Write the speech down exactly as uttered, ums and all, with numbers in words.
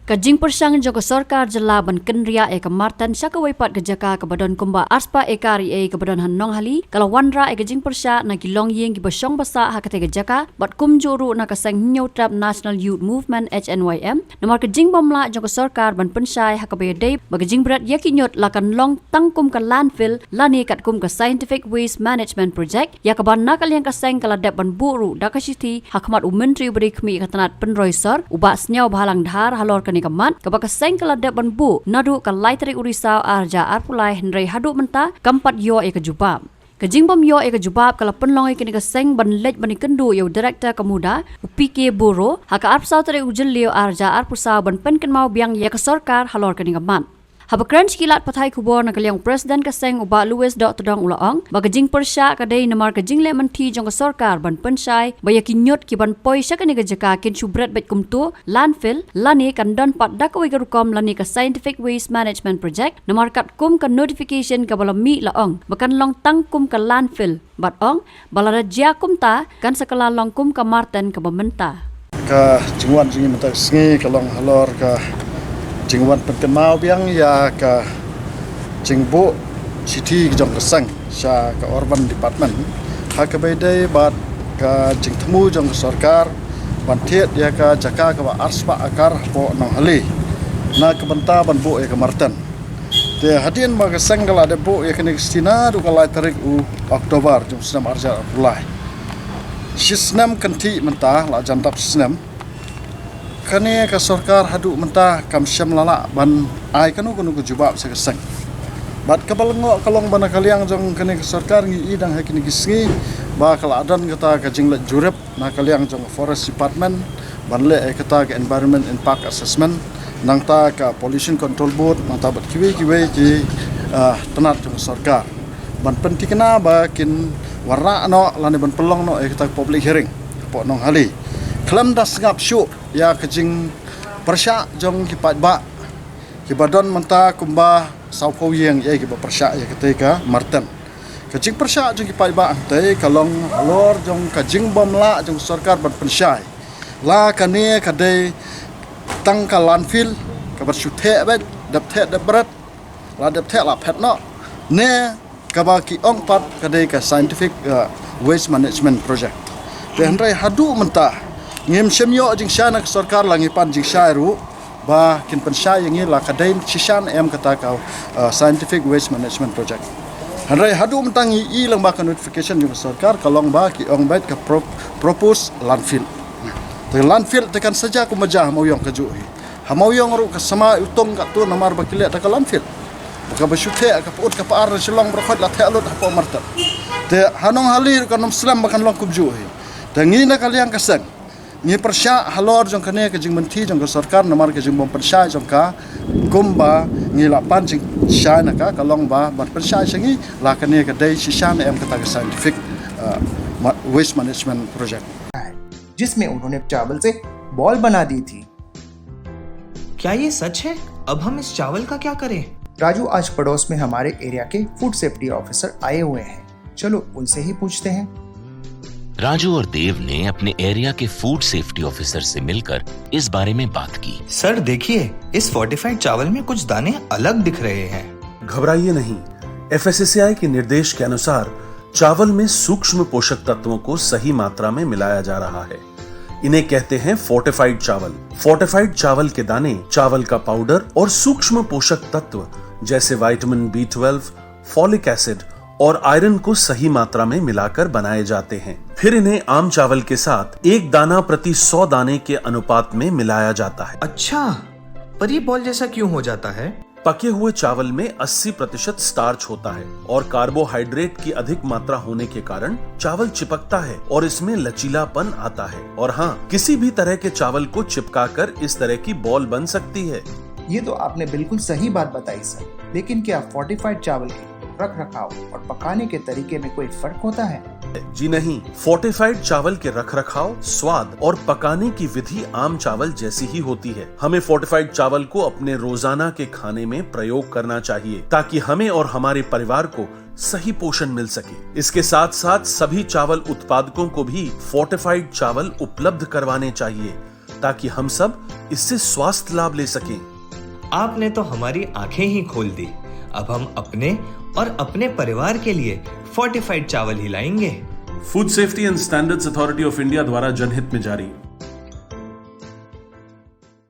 Ka jingpyrshang jong ka sorkar jylla ban kynriah ïa ka Marten sha kawei pat ka jaka kaba don kumba arspah ekar ïa kaba don ha Nonghali, ka la wanrah ïa ka jingpyrshah na ki longïing kiba shong basah ha katei ka jaka, bad kumjuh ruh na ka seng Hynñiewtrep National Youth Movement, H N Y M, namar ka jingbymlah jong ka sorkar ban pynshai ha kaba ïadei bad ka jingbret ïa ki ñiut la kan long tang kum ka landfill lane katkum ka Scientific Waste Management Project, ïa kaba na ka liang ka seng ka la dep ban buh ruh da ka shithi ha khmat u Myntri uba dei khmih ka tnat pynroi sor, u Bah Sniawbhalang Dhar, halor kane ka mat, kaba ka seng ka la dep ban buh naduh ka lai tarik u Risaw ar hajar arphew lai, hynrei haduh mynta kam pat ïoh ïa ka jubab. Ka jingbym ïoh ïa ka jubab ka la pynlong ïa kane ka seng ban leit ban ïakynduh ïa u Director ka MUDA, u P K Boro, ha ka arphew saw tarik u Jylliew ar hajar arphew saw ban pynkynmaw biang ïa ka sorkar halor kane ka mat. Haba kren sha ki lad pathai khubor na ka liang u President ka seng u Bah Louis Dohtdong u la ong ba ka jingpyrshah ka dei namar ka jingleh mynthi jong ka sorkar ban pynshai ba ïa ki ñiut kiban poi sha kane ka jaka kin shu bret beit kumto landfill lane kan don pat da kawei ka rukom lane ka Scientific Waste Management Project, namar katkum ka notification kaba la mih la ong ba kan long tang kum ka landfill. Bad ong ba lada jia kumta kan sa kylla long kum ka Marten kaba mynta. Ka jingwan jong ngi mynta ka sngi ka long halor ka jingwan pynkynmaw biang ïa ka jingbuh shithi jong ka seng sha ka Urban Department ha kaba ïadei bad ka jingthmu jong ka sorkar ban thied ïa ka jaka kaba arspah ekar hapoh Nonghali na ka bynta ban buh ïa ka Marten. Te hadien ba ka seng ka la dep buh ïa kane ka shithi naduh ka lai tarik u October jong u snem ar hajar arphew lai, shi snem kynthih mynta, la jan dap shi snem. Kane ka sorkar haduh mynta kam shym la lah ban ai kano kano ka jubab sha ka seng. Bad kaba lyngngoh ka long ba na ka liang jong kane ka sorkar ngi i dang ha kine ki sngi ba ka la don kata ka jingleit jurip na ka liang jong ka Forest Department ban leh ïa kata ka Environment Impact Assessment, nangta ka Pollution Control Board, nangta bad kiwei kiwei ki, ah, tnat jong ka sorkar ban pynthikna ba kin wanrah noh lane ban pynlong noh ïa kata ka public hearing hapoh Nonghali. Khlem da sngap shuh ïa ka jingpyrshah jong ki paidbah kiba don mynta kumba sawphew ïing ïa kiba pyrshah ïa katei ka Marten. Ka jingpyrshah jong ki paidbah hangtei ka long halor jong ka jingbym lah jong ka sorkar ban pynshai la kane ka dei tang ka landfill kaba shu theh beit, dep theh dep bret, la dep theh la phet noh, ne kaba ki ong pat ka dei ka Scientific, uh, Waste Management Project. Te hynrei haduh mynta ngim shym ïoh jingshai na ka sorkar, la ngi pan jingshai ruh ba kin pynshai ïa ngi la ka dei shisha ne em kata ka, uh, Scientific Waste Management Project. Hynrei haduh mynta ngi i lang ba ka notification jong ka sorkar ka long ba ki ong beit ka pro-, proposed landfill. Te landfill te kan sa jia kumba jia ha Mawiong kajuh hi. Ha Mawiong ruh ka sma u tong katto namar ba ki leh da ka landfill. Ba kaba shu theh ka pyut ka pynïar na Shillong baroh khoit la theh lut hapoh Marten. Te ha Nonghali ruh kan ym slem ba kan long kumjuh hi. Te ngi na ka liang ka seng ngi pyrshah halor jong kane ka jingmynthi jong ka sorkar namar ka jingbym pynshai jong ka, kumba ngi la pan jingshai na ka, ka long ba ban pynshai sha ngi la kane ka dei shisha ne em kata ka Scientific, uh, Ma-, Waste Management Project. है, जिसमें उन्होंने चावल से बॉल बना दी थी। क्या ये सच है? अब हम इस चावल का क्या करें? राजू, आज पड़ोस में हमारे एरिया के फूड सेफ्टी ऑफिसर आए हुए हैं, चलो उनसे ही पूछते हैं। राजू और देव ने अपने एरिया के फूड सेफ्टी ऑफिसर से मिलकर इस बारे में बात की। सर, देखिए, इस फोर्टिफाइड चावल में कुछ दाने अलग दिख रहे हैं। घबराइए नहीं, एफएसएसएआई के निर्देश के अनुसार चावल में सूक्ष्म पोषक तत्वों को सही मात्रा में मिलाया जा रहा है। इन्हें कहते हैं फोर्टिफाइड चावल। फोर्टिफाइड चावल के दाने, चावल का पाउडर और सूक्ष्म पोषक तत्व जैसे vitamin B twelve, folic acid और आयरन को सही मात्रा में मिलाकर बनाए जाते हैं। फिर इन्हें आम चावल के साथ एक दाना प्रति सौ दाने के अनुपात में मिलाया जाता है। अच्छा, पर ये बॉल जैसा क्यों हो जाता है? पके हुए चावल में अस्सी प्रतिशत स्टार्च होता है और कार्बोहाइड्रेट की अधिक मात्रा होने के कारण चावल चिपकता है और इसमें लचीलापन आता है। और हाँ, किसी भी तरह के चावल को चिपकाकर इस तरह की बॉल बन सकती है। ये तो आपने बिल्कुल सही बात बताई सर, लेकिन क्या फोर्टिफाइड चावल के रख रखाव और पकाने के तरीके में कोई फर्क होता है? जी नहीं, फोर्टिफाइड चावल के रख रखाव, स्वाद और पकाने की विधि आम चावल जैसी ही होती है। हमें फोर्टिफाइड चावल को अपने रोजाना के खाने में प्रयोग करना चाहिए, ताकि हमें और हमारे परिवार को सही पोषण मिल सके। इसके साथ साथ सभी चावल उत्पादकों को भी फोर्टिफाइड चावल उपलब्ध करवाने चाहिए, ताकि हम सब इससे स्वास्थ्य लाभ ले सकें। आपने तो हमारी आंखें ही खोल दी। अब हम अपने और अपने परिवार के लिए फोर्टिफाइड चावल ही लाएंगे। Food Safety and Standards Authority of India द्वारा जनहित में जारी।